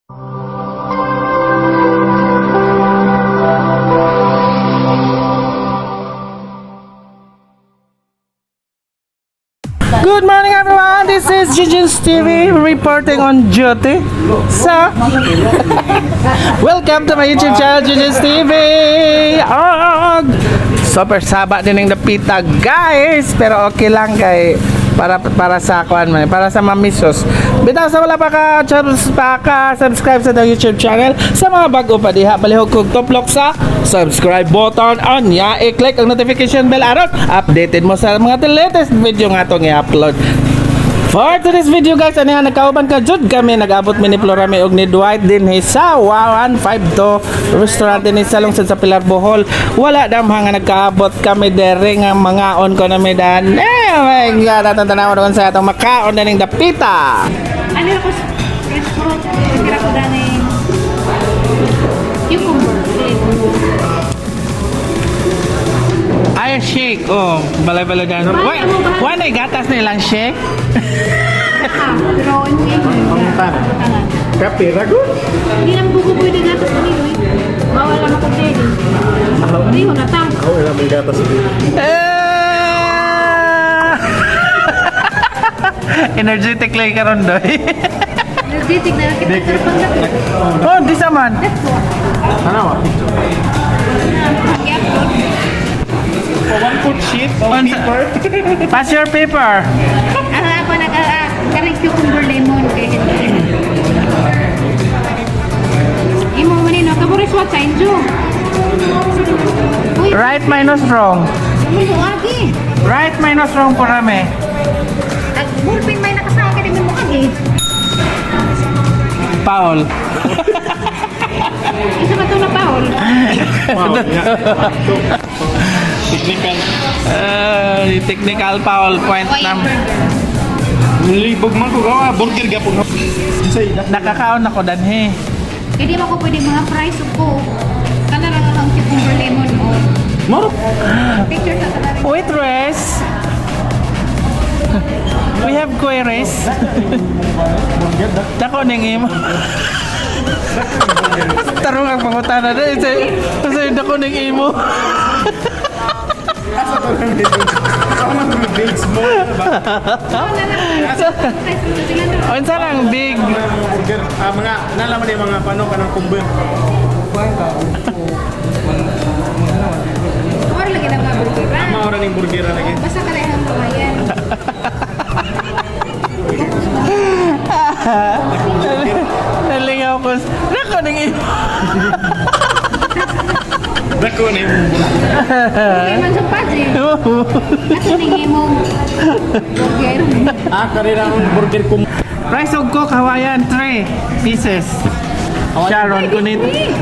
Good morning, everyone! This is Gigi's TV reporting on duty. So, welcome to my YouTube channel, Gigi's TV! Og! Super saba din ang dapita, guys! Pero okay lang kay para sa kuan man, para sa mamisos. Bitaw sa wala pa ka subscribe sa the YouTube channel, sa mga bago pa diha, palihog kog tuplok sa subscribe button, onya i-click ang notification bell aron updated mo sa mga latest video nga atong i-upload. For today's video, guys, ano yan, nagkauban ka jud kami, nag-abot mi ni Florame og ni Dwight din sa 152 restaurant din sa lungsod sa Pilar, Bohol. Wala damha nga nagkaabot kami dere nga mangaon ko na mi dan. Eh, oh my God, atong tanawon kung sa atong makaon na ning dapita. Ano ako fresh fruit? Kira ko dani cucumber. Ay, shake. Oh, balay-balay dan. Why, why na gatas nilang shake? Ah, pero ano yung Pangutan. Kape, rago? Hindi naman buko pwede gatas kanino eh. Bawal lang ako pwede. Hindi ko na ta. Ako wala may gatas dito. Eh! Energetic lang karon doy. Energetic na lang kita sa panggabi. Oh, di sa man. Tanawa. I-upload. One foot sheet, One Pass your paper. Ang ako nag karing cucumber lemon kay hindi. Imo man nino kaburi swat sa injo. Uy, Right minus wrong. mo agi. Right minus wrong po rame. Ag ballpen may nakasaka din mo agi. Paul. Isa ba ito na Paul? Wow. Technical. Technical foul point Hawaiian nam. burger. Libog man ko gawa, burger gapon. Say, Nakakaon ako danhe. Kaya di mo ko pwede mga fries ug ko. Kana lang ang cucumber lemon o Moro. picture sa kana rin. Waitress. We have queries. Dako ning imo. Tarong ang pangutana na. Kasi dako ning imo. Asa to lang dito? Sa man to big small ba? Oo na lang. Fries mo sila na. Unsa lang big? Mga burger, ah, mga nalaman yung mga pano kanang kumbo. Or lagi na mga burger. Ah. Mga ora ning burger ra lagi. Basta ka lang ang Hawaiian. Nalingaw ko. Dako ning imo. Dako na yung burger. Okay man sa pads eh. Kasi ning imong burger. Ah, karira ang burger kumbo. Rice og coke Hawaiian 3 pieces. Sharon kunit. Ay,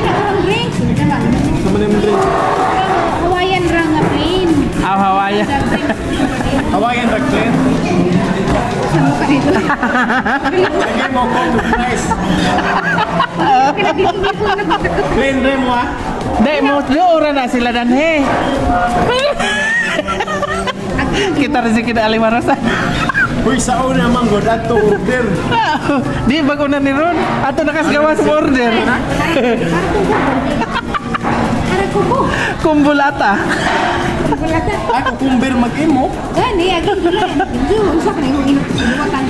nakuha drinks. Diba? Sa man yung drink. Pero Hawaiian ra nga plain. Ah, Hawaiian. Sa drinks. Hawaiian rag plain. Sa mukha dito. Lagi mo ko to price. Kaya dito dito nagkakot. Plain rin mo ah. Di mo di ora na sila danhe. Kita rin si kita alimarasan. Uy, sa una man god ato order. Di bago na ni Ron. Ato nakasgawa sa order. Para kubo. Para kubo. Kumbulata. Wala ta. Ah, kukumber mag-imo. Gani, agi gula. Medyo, unsa ka na imong inuwatan.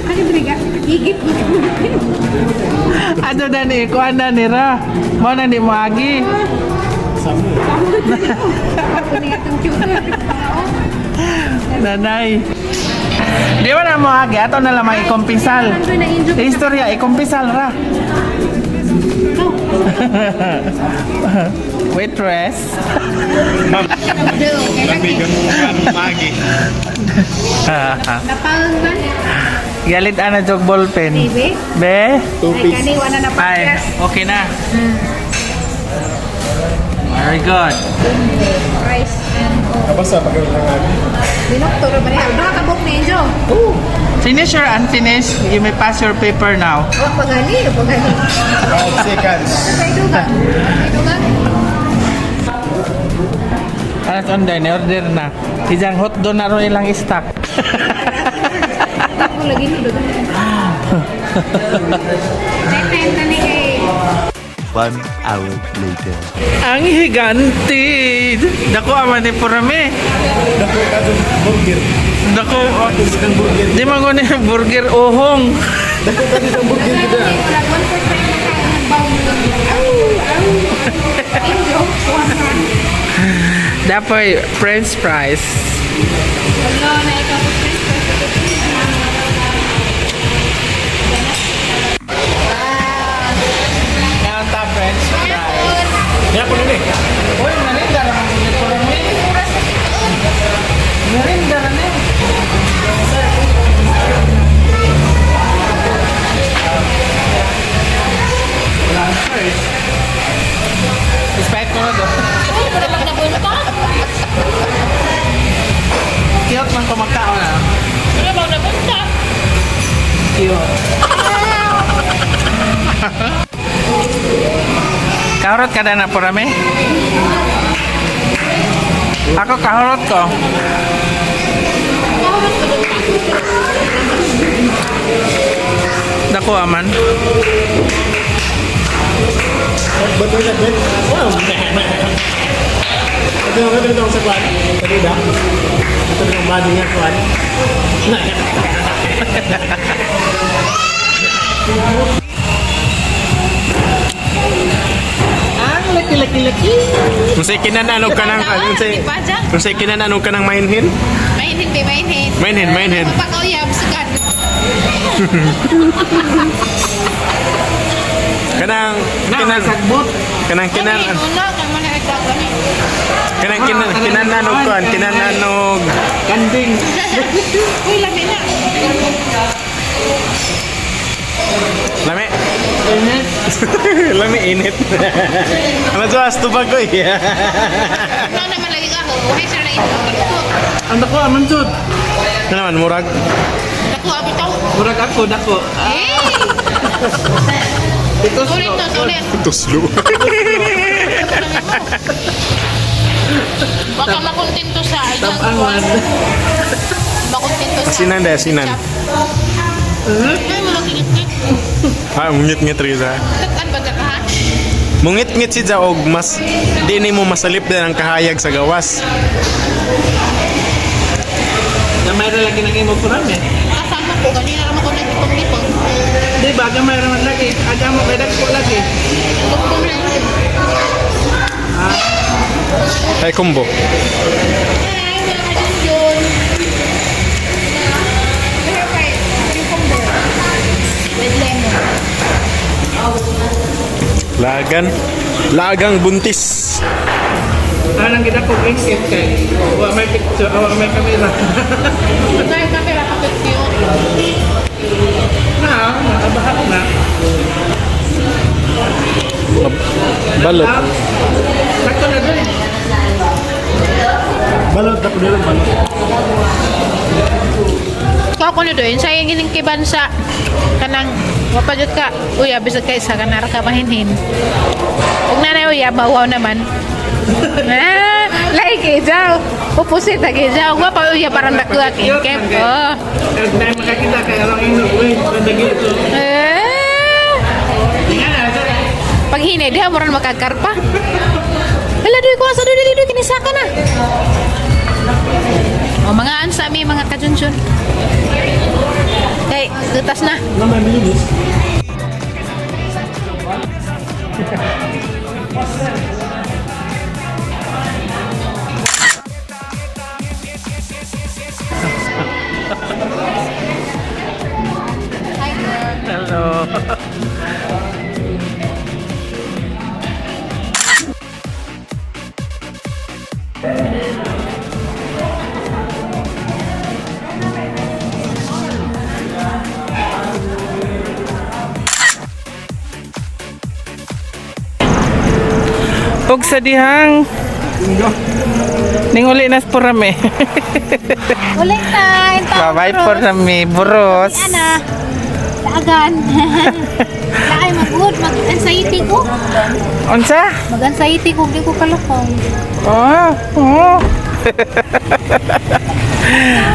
Ano diri ka? Igit gud. Ato na ni kuan na ni ra. Mo na ni mo agi. Samo. Ako ni atong cuter. Nanay. Di ba na mo agi ato na lang ikumpisal. Istorya ikumpisal ra. No. Waitress. Ma'am, lamig ang magi. Napaang man. Galit ana jog ballpen. Baby. Be. Two Ay piece. kani wala na Ay, pa. okay na. Very good. Rice and Kabasa pag lang agi. Binoktor ba niya? Duha ka book ni Enjo. Finish or unfinished, you may pass your paper now. Wa pagani, pagani. 5 seconds. Kay dugang. Kay dugang. Alas on ni order na. Isang hotdog na ron ilang stock. Ako lagi ni dugang. Time na ni kay 1 hour later. Ang higanti. Dako aman ni Purami. Dako ka burger. Dako. Dako burger. Di man ko ni burger uhong. Dako ka sa burger kita. Murag 1% na ka ang bawon. Aw, aw. Injo. Dapoy french fries. Wala na ikaw ko Ngayon ta french fries. Kaya ko nini. Uy, narinda naman ko ni Purami. Narinda na ni. Walang choice. Despite ko na do. Uy, wala lang nabunta. Cute man kumakaon ah. Wala bang nabunta? Cute. Kahurot ka na na, Purami? Ako kahurot ko. Dako aman. Bato na bet. Wow. Ito yung ito sa kwan. Kanina. Ito yung body niya kwan. Ang laki laki laki. Unsay kinananog ka ng unsay Di ba dyan? unsay kinananog ka ng mainhin? Mainhin, be, mainhin. Mainhin, mainhin. Pagkauyab, sugad. Kanang Na, kinan sagbot. kanang kinan Ay, una, kang mga nagkakami. kanang kinan kinananog kwan kinananog Kanding. Uy, lami na. lami Init. lami init. Ano to as tubag ko eh. Ano naman lagi ka? Uhay, sir, na ito. Ang dako aman jud. Ano naman murag Dako, abitaw. Murag ako dako. Eh! Ito Ulit to, ulit. tuslo. Baka makontento sa Tabangan. Makontento sa Asinan dahil, asinan. Ay, mga kingit-ngit. Ah, mungit-ngit Riza. Tag-an ba ka ha? Mungit-ngit si Jaog mas di nimo masalip din ang kahayag sa gawas. Gamay ra lagi nang imo Purami. Kasama ko, kanina naman ko nagipong-lipong. Di ba gamay ra man lagi. Aga mo kay dako lagi. Lupong lang yun. Ay kumbo. Ay, mga kajun-jun. Pero kay, cucumber. With lemon. Lagan. Lagang buntis. Anang kita ko ingkit kay wa may picture, wa may camera. Kaya camera kapit cute. Na, nakabahak na. Balot. Sakto na dun. Balot ako nila balot. Ikaw ko na doon, sayang gining kay bansa. Kanang, wapagot ka. Uy, abisag kay sa kanara ka mahinhin. Ug nanay uy, bawaw naman. Ah, like eh, jaw. Opposite lagi jaw. Wa pa uya parang dako kay kep. Oh. Kag na makakita kay arang ino, uy, pandagi ito. Eh. Tingnan na, sir. Pag hinay diha mo ron makakarpa. Hala doy ko sa doy dili doy kinisaka na. O mga ansa mi mga kajunjun. Kay gatas na. Hello. Ug sa dihang Ninguli nas porame. Ulit na. Bye-bye porame, buros. Ana. Daagan. Ay, mag-good. Mag-anxiety ko. Unsa? Mag-anxiety ko. Di ko kalakaw. Oh, oh.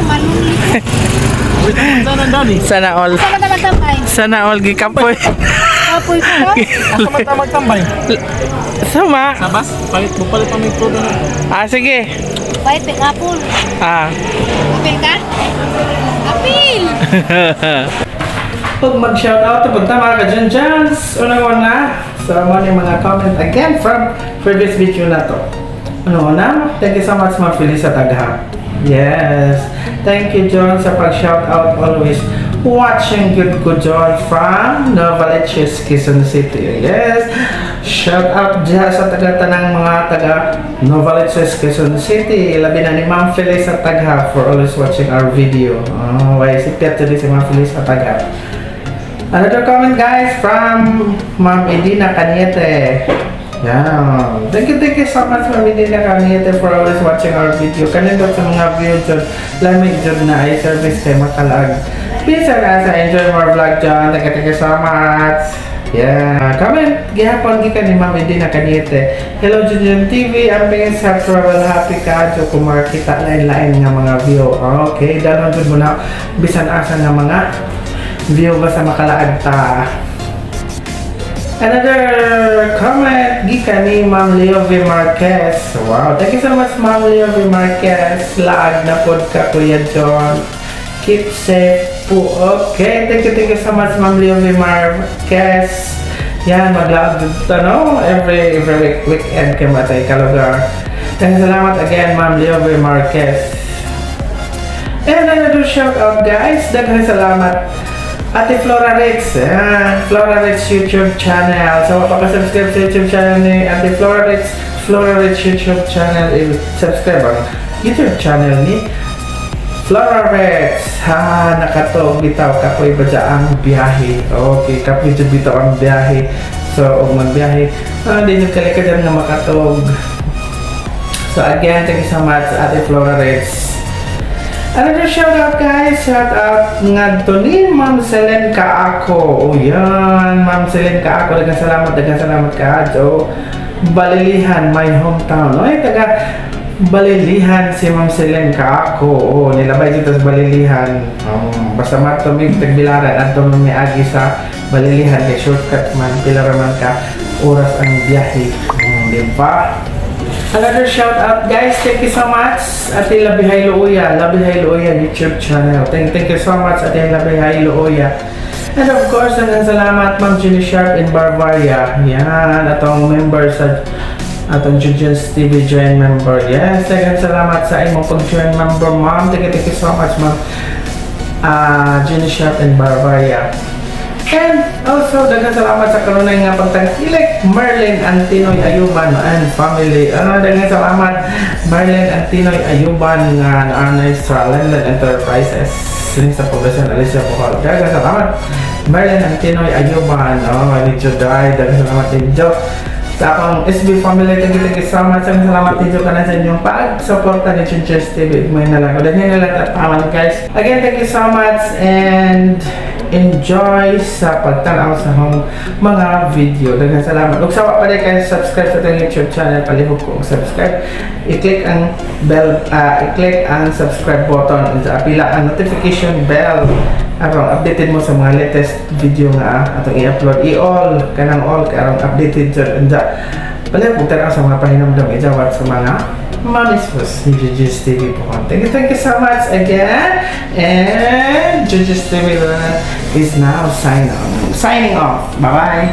Maluli. Sana dani. Sana all. Sama naman tambay. Sana all gikapoy. Kapoy ko. Asa man ta magtambay? Sama. Sabas, palit mo palit pa may todo na. Ah, sige. Wait, pick apple. Ah. Apil ka? Apil! Pag mag-shoutout, punta mga ka-Junjuns. Unang-una, so mo yung mga comment again from previous video na to. Unang-una, thank you so much, Ma'am Felisa Tagha. Yes. Thank you, John, sa pag-shoutout always. Watching good ko, John, from Novaliches, Quezon City. Yes. Shout out dyan sa taga-tanang mga taga Novaliches, Quezon City. Labi na ni Ma'am Felisa Tagha for always watching our video. Oh, why si Pet si Ma'am Felisa Tagha. Another comment, guys, from Ma'am Edina Cañete. Yeah. Thank you so much, Ma'am Edina Cañete, for always watching our video. Kanindot sa mga view dyan. Lamig dyan na ay service kay makalaag. Peace and sa enjoy more vlog dyan. Thank you so much. Yeah. Comment gihapon gikan ni Ma'am Edina Cañete. Hello, Junjun TV. Ang pingin sa travel happy ka jo kung makakita lain-lain nga mga view. Okay, dalon jud mo na bisan asa nga mga view ba sa makalaag ta. Another comment gikan ni Ma'am Leo V. Marquez. Wow, thank you so much, Ma'am Leo V. Marquez. Laag na pod ka, Kuya John. Keep safe po. Okay, thank you so much, Ma'am Leo V. Marquez. Yan, maglaag dito, no? Every weekend kay matay kalugar. Thank you, salamat again, Ma'am Leo V. Marquez. And another shout out, guys. Daghang salamat, Ate Flora Ritz. Ayan, Flora Ritz YouTube channel. So, pagka-subscribe sa YouTube channel ni Ate Flora Ritz, Flora Ritz YouTube channel, i-subscribe ang YouTube channel ni Flora Ritz. Ha, nakatog bitaw kapoy ba dya ang biyahe. Okay, kapoy dyan bitaw ang biyahe. So, og magbiyahe, ah, di nyo kalika dyan nga makatog. So again, thank you so much, Ate Flora Ritz. Another shout out, guys, shout out ngadto ni Ma'am Selen Kaako. Oh yan, Ma'am Selen Kaako, daghang salamat ka. Balilihan, my hometown. Oy, taga Balilihan si Ma'am Selen Kaako. Oh, nilabay dito sa Balilihan. Basta matumig tagbilaran adto man miagi sa Balilihan kay shortcut man, pila ra man ka oras ang biyahe. Di ba? Another shout out, guys, thank you so much, Ate Labihay Luoya, Labihay Luoya YouTube channel. Thank you so much, Ate Labihay Luoya. And of course, daghang salamat, Ma'am Jenny Sharp in Bavaria. Yan, atong member sa atong Jujuns TV join member. Yes, daghang salamat sa imong pag-join member, ma'am. Thank you so much, Ma'am. Jenny Sharp in Bavaria. And also, daghang salamat sa kanunay nga pagtangkilik, Merlin Antinoy Ayuban and family. Daghang salamat, Merlin Antinoy Ayuban nga naanay sa London Enterprises din sa Poblacion Alicia, Bohol. Daghang salamat, Merlin Antinoy Ayuban. Oh, ni Juday. Daghang salamat din Jo. Sa akong SB family, thank you so much. Ang salamat din ka na sa inyong pag-suporta ni Chunches TV. May na lang. Dahil na lang tatawan, guys. Again, thank you so much and enjoy sa pagtanaw sa akong mga video. Daghang salamat. Ug sawa pa rin kayo subscribe sa atong YouTube channel, palihog ko og subscribe. I-click ang bell, i-click ang subscribe button sa apila ang notification bell aron updated mo sa mga latest video nga atong i-upload. I-all kanang all kay aron updated jud. Unja palihog og tanaw sa mga pahinumdom ijawat sa mga Mami's ni Jujus TV po. Thank you so much again. And Jujus TV is now signing off. Bye-bye.